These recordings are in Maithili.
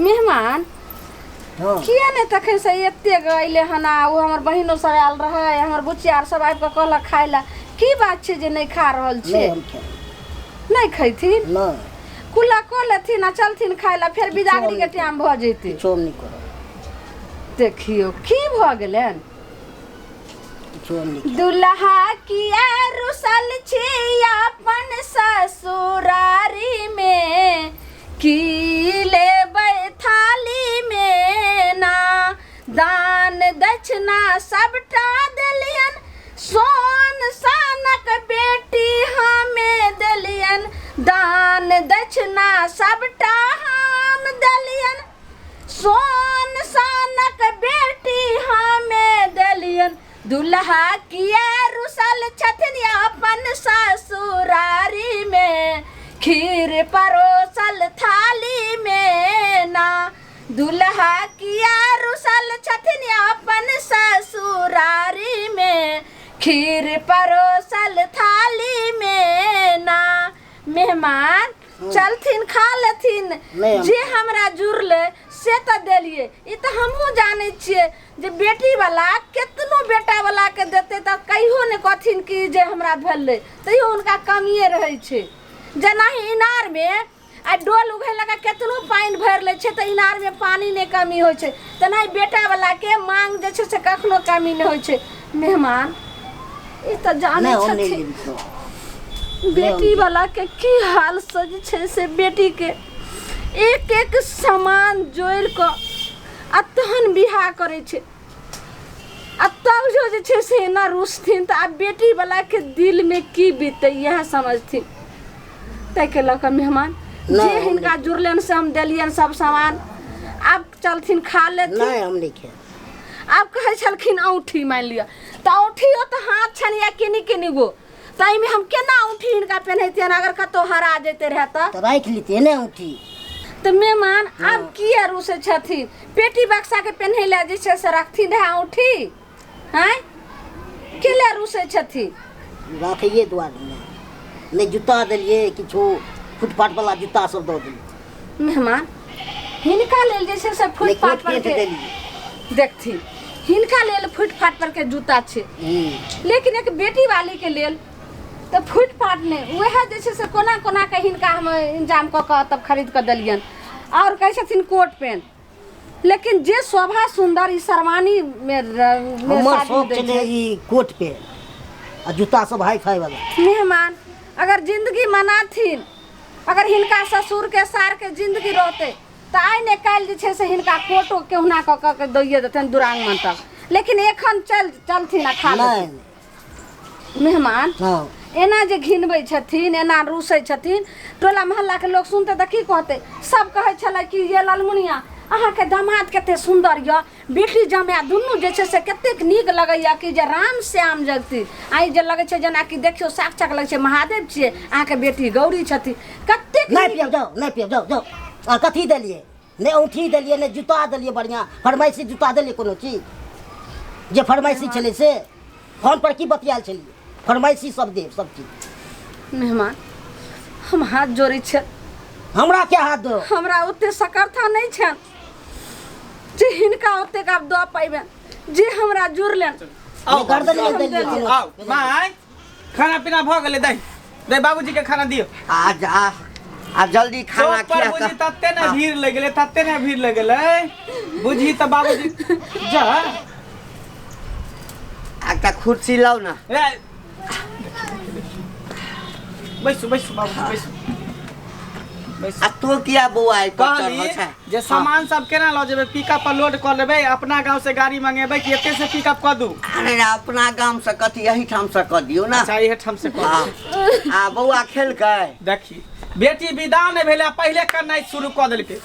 मेहमान हँ किया नहि तखन से एतेक अयलै हन आ ओ हमर बहिनो सब आयल रहै हमर बुचिया आर सब आबि कऽ कहलक खाय लए की बात छै जे नहि खा रहल नहि छियै हम खायब नहि खैथिन नहि कुल्ला कऽ लेथिन आ चलथिन खाय लए फेर बिदागरीके टाइम भऽ जैतै किछो हम नहि करब देखियौ की भऽ गेलनि किछो हम नहि खायब दुल्हा किया रुसल छी अपन ससुरारी में की लेबै थाली में ना दान दक्षिणा सबटा देलियन सोन सानक बेटी हमें देलियन दान दक्षिणा सबटा हम देलियन सोन सानक बेटी हमें देलियन दुल्हा किया रुसल छथिन अपन ससुरारी में खीर परोसल थाली में ना दुल्हा किया रुसल छथिन अपन ससुरारी में खीर परोसल थाली में ना मेहमान चलथिन खा लेथिन नहि, हम- जे हमरा जुड़लै से तऽ देलियै ई तऽ हमहूँ जानै छियै जे बेटी वाला केतनो बेटा वाला के देतै तऽ कहियो नहि कहथिन कि जे हमरा भेलै तैयो हुनका कमिए रहै छै जेनाहि इनारमे आ डोल उघै लगा केतनो पानि भरि लै छै तऽ इनारमे पानि नहि कमी होइ छै तेनाहि बेटा वाला के मांग जे छै से कखनो कमी नहि होइ छै मेहमान ई तऽ जानै नहि हम नहि छथिन लेब किछो बेटी वाला के की हाल से जे छै से बेटी के एक एक सामान जोड़ि कऽ आ तहन बियाह करै छै आ तब जो जे छै से एना रुसथिन तऽ आब बेटी वाला के दिल में की बीतै इएह समझथिन ताहिके लऽ कऽ मेहमान नहि, जे हम हिनका जुड़लनि से हम देलियनि सब सामान आब चलथिन खा लेथिन नहि हम नहि खायब आब कहै छलखिन औँठी मानि लिअ तऽ औँठियो तऽ हाथ छनि या किनी किनी गो ताहिमे हम केना औँठी हिनका पेन्हैतियनि अगर कतहु हरा जैते रहए तऽ तऽ राखि लितियै ने औँठी तऽ मेहमान आब किया रुसै छथिन पेटी बक्साके पेन्है लए जे छै से रखथिन रहए औँठी आँय केला रुसै छथिन राखैए दुआरे ने नहि जूता देलियै किछो फुटपाट वाला जूता सब दऽ देलियै मेहमान हिनका लेल जे छै से नहि फुटपाथ कोट पर पेंट के देलियै देखथिन हिनका लेल फुटपाथ पर के जूता छै लेकिन एक बेटी वाली के लेल तऽ फुटपाथ नहि वएह जे छै से कोना कोना के हिनका हम इंतजाम कऽ कऽ तब खरीद कऽ देलियनि आओर कहै छथिन कोट पेंट लेकिन जे शोभा सुंदर ई शेरवानी में में हमर शादी शौक दै छलै छै। ई कोट पेंट आ जूता सब हाई फाई वाला मेहमान अगर जिंदगी मनाथिन अगर हिनका ससुर के सार के जिंदगी रहते तऽ आइ ने काल्हि जे छै से हिनका कोटो केहुना कऽ कऽ के दैये देतनि दुरागमन तक लेकिन एखन चल चलथिन आ खा नहि लेथिन मेहमान हँ एना जे घिनबै छथिन एना रूसै छथिन टोला मोहल्लाके लोक सुनतै तऽ की कहतै सब कहै छलै कि ये ललमुनिया अहाँके दामाद कते सुन्दर यऽ बेटी जमाए दुनू जे छै से कतेक नीक लगैए कि जे राम श्याम जगती आइ जे लगै छै जेनाकि देखियौ साक्षात लगै छै महादेव छियै अहाँके बेटी गौरी छथिन कतेक नहि नीक पियब जाउ नहि पियब जाउ जाउ आ कथी देलियै नहि औँठी देलियै नहि जूता देलियै बढ़िआँ फरमाइशी जूता देलियै कोनो चीज जे फरमाइशी छलै से फोन पर की बतियाल छलियै फरमाइशी सब देब सब चीज मेहमान हम हाथ जोड़ै छियनि हमरा क्या हाथ दो हमरा ओते सकर्था नहि छनि जे हिनका ओतेक आब दऽ पाइबनि जे हमरा जुड़लनि आउ गर्दन मे देलियै कोनो आउ माय खाना पीना भऽ गेलै दही दही बाबूजी के खाना दियौ आ जा आ जल्दी खाना चौक पर खिया बुझी कऽ तते ने भीड़ लग गेलै तते ने भीड़ लग गेलै बुझी तऽ बाबूजी जा एकटा कुर्सी लाउ ने ए, बैसू बैसू बाबूजी बैसू बैसू आ तू किया बौआ एहि पर कहली चढ़ल छै जे सामान सब केना लऽ जेबै पिकअप पर लोड कऽ लेबै अपना गाँव से गाड़ी मंगेबै कि एते से पिकअप कऽ दू अरे अपना गाम से कथी एहिठाम से कऽ दियौ ने अच्छा एहिठाम से कऽ दू। आ बौआ खेलकै देखी बेटी विदा नहि भेलै आ पहिले करनाइ शुरू कऽ देलकै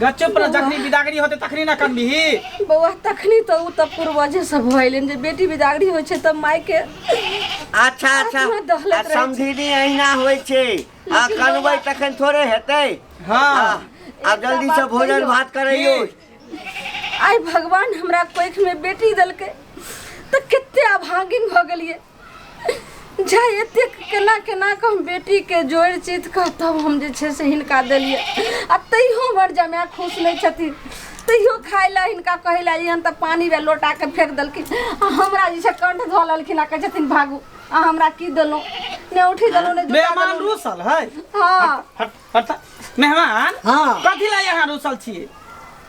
ग चुप रह जखनी विदागरी होतै तखनी ने कनबिही बौआ तखनी तऽ ओ तऽ पूर्वजे सब भइलन जे बेटी बिदागरी होइ छै तऽ मायके अच्छा अच्छा आत्मा दहलैत आ रहै छै। समधिनी अहिना होइ छै आ लेकिन कनबै बौआ- तखन थोड़े हेतै हँ आब एकटा जल्दी से बात भोजन कहियौ। भात करैयौ की? आइ भगवान हमरा कोखिमे बेटी देलकै तऽ कते अभागिन भऽ गेलियै जा एतेक केना केना कऽ हम बेटीके जोड़ि चित कऽ तब हम जे छै से हिनका देलियै आ तैयो हमर जमाए खुश नहि छथिन तैयो खाय लए हिनका कहै लए एहन तऽ पानि वे लोटाके फेंक देलखिन आ हमरा जे छै कंठ धऽ लेलखिन आ कहै छथिन भागू आ हमरा की देलहुँ ने उठी देलहुँ ने जूता मेहमान देलहुँ रूसल है हँ हट हट मेहमान हँ। कथी लए यहाँ रूसल छियै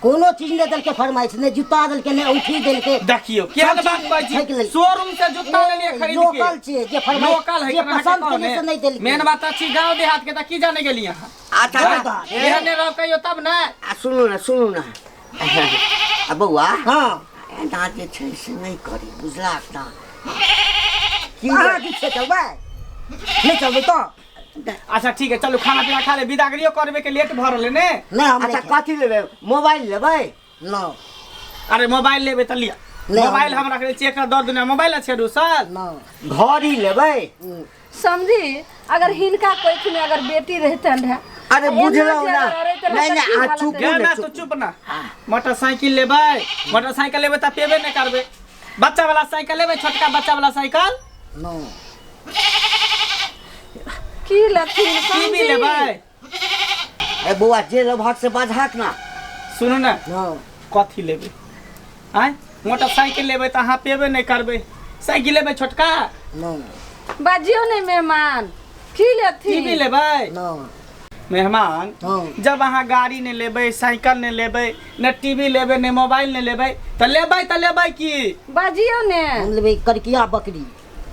कोनो चीज नहि देलकै फरमाइश नहि जूता देलकै नहि औंठी देलकै देखियौ केहन बात कहै फेंक छी लेलकै। शोरूम से जूता लेलियै खरीद के लोकल छियै जे फरमाइश लोकल है जे केना के पसंद कहू केलियै ने? से नहि देलकै मेन बात अछि गाँव देहात के तऽ की जाने गेली अहाँ अच्छा हँ। एहन नहि रहब कहियो तब ने आ सुनू ने सुनू ने आ बौआ हँ एना जे छै से नहि करी बुझलाक ना की अहाँ की छै चलबै नहि चलबै तऽ अच्छा ठीक है चलू खाना पीना खा ले विदागरियो करबे के लेट भऽ रहलै ने नहि हम अच्छा नहि कथी लेबै मोबाइल लेबै न अरे मोबाइल लेबै तऽ लिअ नहि, मोबाइल हम- हम रखले छियै एकरा दऽ दुनिया मोबाइल छै रूसल न घड़ी लेबै समझी अगर हिनका कोखि में अगर बेटी रहतन रहे अरे बुझलहुँ ना। नहीं, नहीं, अहाँ चुप गे ना तू चुप ना मोटरसाइकिल लेबै मोटरसाइकिल लेबै तऽ पेबे नहि करबै बच्चा वाला साइकिल लेबै छोटका बच्चा वाला साइकिल न की लथिन टीवी लेबै ए बौआ जे लेबहक से बजहक ना सुनू ने न कथी लेबै आँय मोटरसाइकिल लेबै तऽ अहाँ पेबे नहि करबै साइकिल लेबै छोटका न बाजियो नहि मेहमान की लेथिन टीवी लेबै न मेहमान हँ। जब अहाँ गाड़ी नहि लेबै साइकिल नहि लेबै नहि टीवी लेबै नहि मोबाइल नहि लेबै तऽ लेबै तऽ लेबै की बाजियो ने हम लेबै करकिया बकरी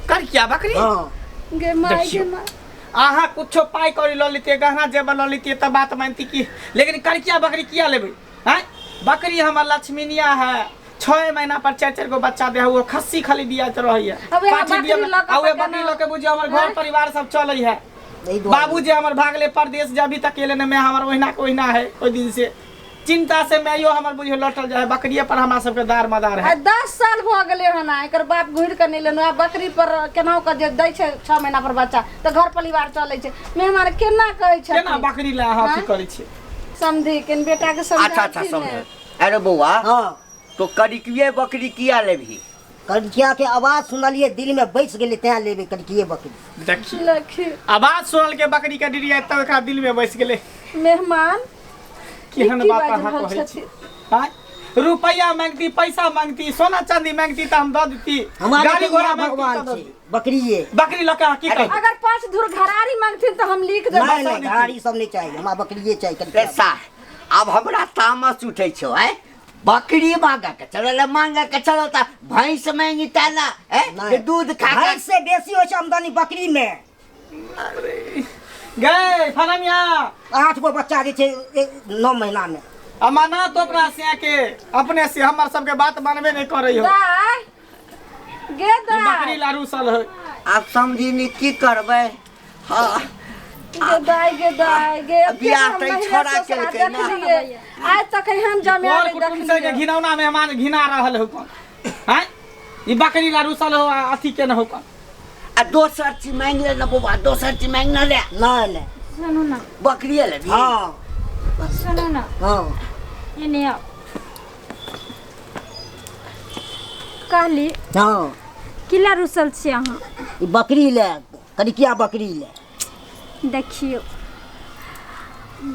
करकिया बकरी हँ गे माय गे देखियौ। माय अहाँ कुछो पाइ कौड़ी लऽ लेतियै गहना जेबर लऽ लेतियै तऽ बात मानती की लेकिन करकिया बकरी किया लेबै आँय बकरी हमर लक्ष्मीनिया है 6 महीना पर चारि चारि गो बच्चा दे है वो खस्सी खाली बियाइत रहैया अब यहाँ पाठी बकरी बिया लऽ कऽ आ उहे तऽ बकरी केना? लऽ के बुझियौ हमर घर परिवार सब चलै है एहि दुआरे बाबू जे हमर भागले परदेश जे अभी तक एले ने मैं हमर ओहिना के ओहिना है ओहि दिन से चिंता से मैयो हमर बुझियौ लौटल जाय है बकरिए पर हमरा सबके दार मदार है आइ 10 साल भऽ गेलै हन आ एकर बाप घुरि कऽ नहि लेलहुँ आ बकरी पर केनाहु कऽ जे दै छै 6 महीना पर बच्चा तऽ घर परिवार चलै छै मेहमान केना कहै केना छथिन बकरी लए अहाँ अथी आँय? करै छियै समझी केन बेटा के अच्छा अच्छा समझाथिन समझ ने अरे बौआ हँ तो करिकिए बकरी किया लेबही करकिया के आवाज सुनलियै दिल में बैस गेलै तैं लेबै करकिए बकरी देखी लखी आवाज सुनल के बकरी के डिरिया तब एकरा दिल में बसि गेलै मेहमान केहन की बात बाजि अहाँ रहल कहै छी छथिन? आँय? रुपैआ मांगती पैसा मांगती सोना चांदी मांगती तऽ हम दऽ देती हमारे गाड़ी के घोड़ा इएह मांगती भगवान तऽ दऽ छै देती। बकरिए बकरी लऽ के अहाँ की करबै अगर 5 धुर घरारी मांगथिन तऽ हम लिख देबै नहीं नहीं घरारी सब नहीं चाहिए हमरा बकरिए चाहिए रे करकिया साह आब हमरा तामस उठै छौ आँय बकरी मांगे के चलो ले मांगे के चलो त भैंस मांगी ता ना ए नहीं। दूध खा के भैंस से बेसी होइ छै आमदनी बकरी में गए फनमिया 8 गो बच्चा जे छै 9 महीना में अमाना तो अपना से के अपने से हमर सबके बात मानबे नहीं करै हो दाय गे ई बकरी दाय लारू सल है आब समझी नी की करबै हाँ गे दाय गे दाय गे बियाह तऽ ई छोड़ा केलकै ना। देखलियै आइ तक एहन जमाए और नहि कुटुम्ब से के देखलियै घिनौना मेहमान घिना रहल हो कौन हैं ई बकरी लारू सल हो आ अथी के न हो कौन आ दोसर चीज मांगि ले ना बौआ दोसर चीज मांगि ना ले नहीं नहीं सुनू ना बकरिए लेबही हाँ सुनू ना हाँ एने आउ कहली हाँ किला रुसल छी अहाँ ई बकरी ले करिकिया बकरी ले देखियौ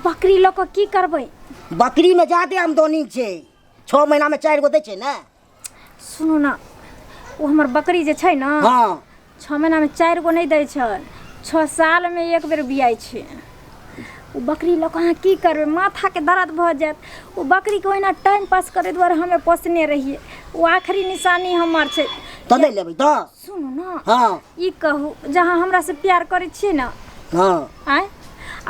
बकरी लऽ कऽ की करबै बकरी में ज्यादे आमदनी छै 6 महीना में 4 गो दै छै ने सुनू ना ओ हमर बकरी जे छै ने हाँ 6 महीनामे 4 गो नहि दै छै 6 सालमे एक बेर बियाइ छै ओ बकरी लऽ कऽ अहाँ की करबै माथाके दर्द भऽ जायत ओ बकरीके ओहिना टाइम पास करै दुआरे हमे पोसने रहियै ओ आखिरी निशानी हमर छै तऽ नहि लेबै तऽ सुनू ने हाँ ई कहू जे अहाँ हमरासँ प्यार करै छियै ने हाँ आँय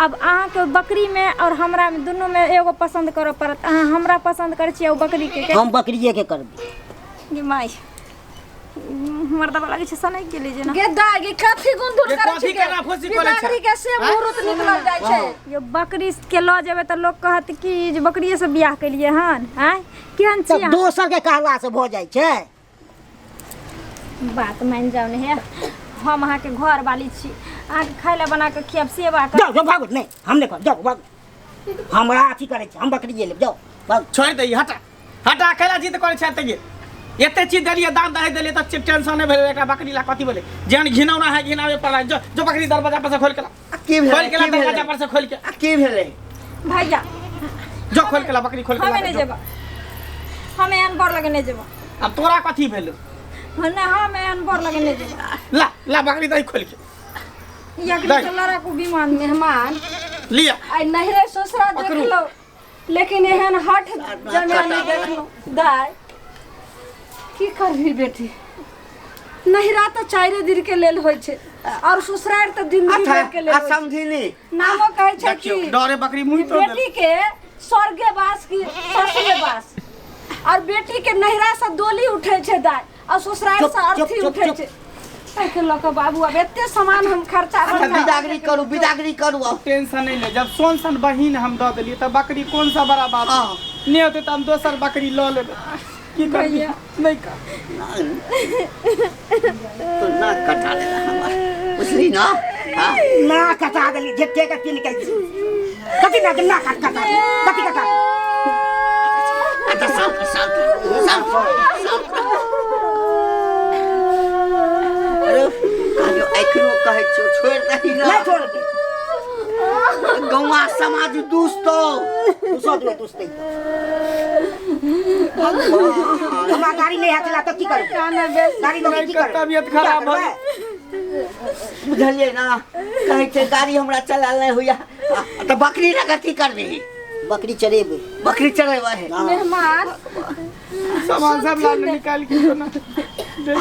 आब अहाँके बकरीमे आओर हमरामे दुनूमे एगो पसन्द करऽ पड़त अहाँ हमरा पसन्द करै छियै ओ बकरीके हम बकरिएके करबै गे माय हमर दबा लागै छै सनकि गेलै जेना गे दाय गे कथी गुंधुर गे करै कथी छी केना फुसि करै छै? बिदागरी के से मुहूर्त निकलल जाइ छै यो बकरी के लऽ जेबै तऽ लोक कहत कि जे बकरिए से बियाह केलियै हन आँय केहन छी तऽ अहाँ? दोसर के कहला से भऽ जाइ छै बात मानि जाउ ने हे हम अहाँके घर वाली छी अहाँके खाय लए बना कऽ खियाब सेवा कर जाओ जाओ भागो नहीं हम नहीं करब जाओ भागो हमरा अथी करै छै हम बकरिए लेब जाओ भागो छोड़ दे हटा हटा अकेला जिद करै छै तऽ एते चीज देलियै दान दहेज देलियै तऽ टेंशन नहि भेलै एकरा बकरी ला कथी भेलै जेहन घिनौना है घिनावे पड़ल है। जो जो बकरी दरवाजा पर से खोल के ला आ की भेलै खोल के ला की दरवाजा भेलै पर से खोल के आ की भेलै भैया जो खोल के ला बकरी खोल के ला हमें नहीं जो। जेबा हमें एहन बर लगे नहीं जेबा अब तोरा कथी भेलो नहीं हम एहन बर लगे नहीं जेबा ला ला बकरी दही खोल के यकरी नहीं। तो लड़ाकू विमान मेहमान लिया आइ नहिरे ससुरा पकड़ू। देखलहुँ लेकिन एहन हठ जमे नहि देखलहुँ दाय की करबी बेटी नहिरा तऽ चारिे दिन के लेल होइ छै और ससुरारि तऽ जिंदगी अच्छा भर के लेल आ होइ छै। समझिनी नामो कहै छै देखियौ कि डरे बकरी मुँह तोड़ बेटी के स्वर्गे वास की ससुरे वास और बेटी के नहिरा से डोली उठे छै दाय और ससुरारि चुप, से चुप, अर्थी चुप, उठे चुप। छै एहिके लऽ कऽ बाबू आब एते सामान हम खर्चा अच्छा बर्चा- बिदागरी करू बिदागरी करू आब टेंशन नहीं ले जब सोन सन बहिन हम दऽ देलियै तऽ बकरी कोन सा बड़ा बात हाँ। नहीं होते तऽ हम दोसर बकरी लऽ लेबै की करबी नहीं कर तो ना कटा लेला हमर बुझली ना हाँ ना कटा देली झट्टे के तीन निकल कथी ना ना कट कटा देली? कथी कटा देली? अच्छा शांत शांत शांत शांत अरे कहलियो एखनो कहै छियौ छोड़ि दही ना नहीं छोड़बै गौवा समाज दुस्तो दुसो दियो दुसतै हमरा गाड़ी नहीं हाथ चला तो की करबै काना बेसी गाड़ी लऽ की करबै तबियत खराब भऽ बुझलियै ना कहै छै गाड़ी हमरा चलायल नहि होइया तऽ बकरी लऽ कऽ की करबिही बकरी चरेबै बकरी चलेबै मेहमान सामान सब ला निकाल के दो ना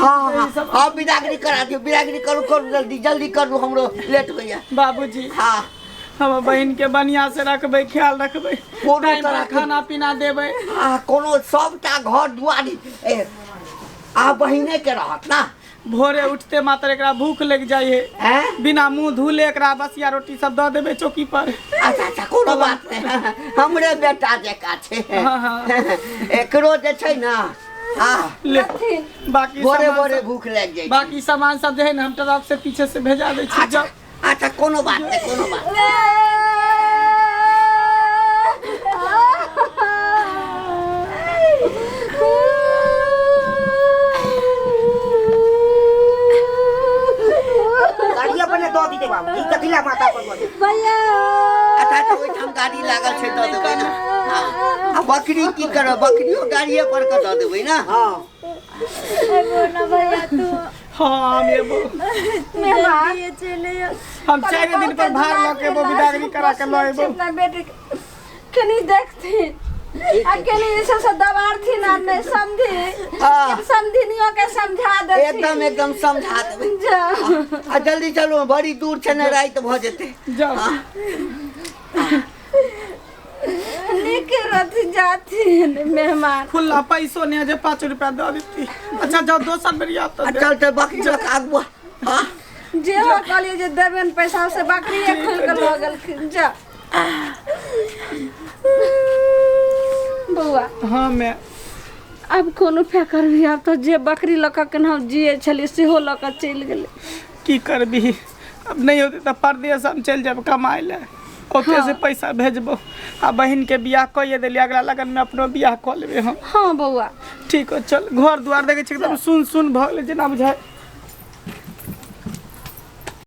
हाँ हाँ हाँ बिदागरी करा दियौ बिदागरी करू करू जल्दी जल्दी करू हमरो लेट होइया बाबूजी हाँ हम बहिन के बढ़िया से रखबै ख्याल रखबै कोनो टाइम पर तरह के- खाना पीना देबै आ कोनो सबटा घर दुआरी ए आ बहिने के रहत ना भोरे उठते मात्र एकरा भूख लग जाइ है हैं बिना मुंह धुले एकरा बसिया रोटी सब दऽ देबै चौकी पर अच्छा अच्छा कोनो बात नहि हमरे बेटा जकाँ छै हाँ, हाँ। एकरो जे छै ना हाँ ले बाकी भोरे सामान भोरे सब- भूख लागि जाइ छै बाकी सामान सब जे है ना हम ट्रक से पीछे से भेजा दै छी अच्छा जाउ अच्छा कोनो बात नहि कोनो बात नहि। गाड़ी अपने दऽ दीते बाबू ई कथी ला माथा पर बजे भैया अच्छा अच्छा ओहिठाम गाड़ी लागल छै दऽ देबै ने हाँ आ बकरी की करब बकरियो गाड़िए पर के दऽ देबै ने हाँ एबो ना भैया तू हाँ हम एबो मेहमान ये चले हम चारि दिन पर भार लऽ के एबो बिदागरी करा के लऽ एबो अपना बेटी के कनी देखथिन आ कनी जे छै से दबारथिन आ नहि समझी हाँ। समधिनियो के समझा देथिन एकदम एकदम समझा देबै जाउ आ जल्दी चलू बड़ी दूर छै ने राति भऽ जेतै जाउ नीक रथ जाथिन मेहमान खुला पैसो नहीं है जे 5 रुपया दऽ देती अच्छा जाओ दोसर बेर आब आ तऽ चल चल बकरी लऽ कऽ आगू आ। हाँ जे हो कहलियै जे देबनि पैसा से बकरिए खोलि कऽ लऽ गेलखिन जा बौआ हाँ मैं आब कोनो फेकर भी आब तऽ जे बकरी लऽ कऽ केनाहु जियै छलियै सेहो लऽ कऽ चलि गेलै की करबी अब नहीं होते तऽ परदेश हम चलि जायब कमाइ लए ओते से पैसा भेजबो आ बहिन के बियाह कइए देलियै अगला लगन में अपनो बियाह कऽ लेबै हम हाँ बौआ ठीक हो चल घर दुआर देखै छी एकदम सुन सुन भऽ गेलै जेना बुझाइ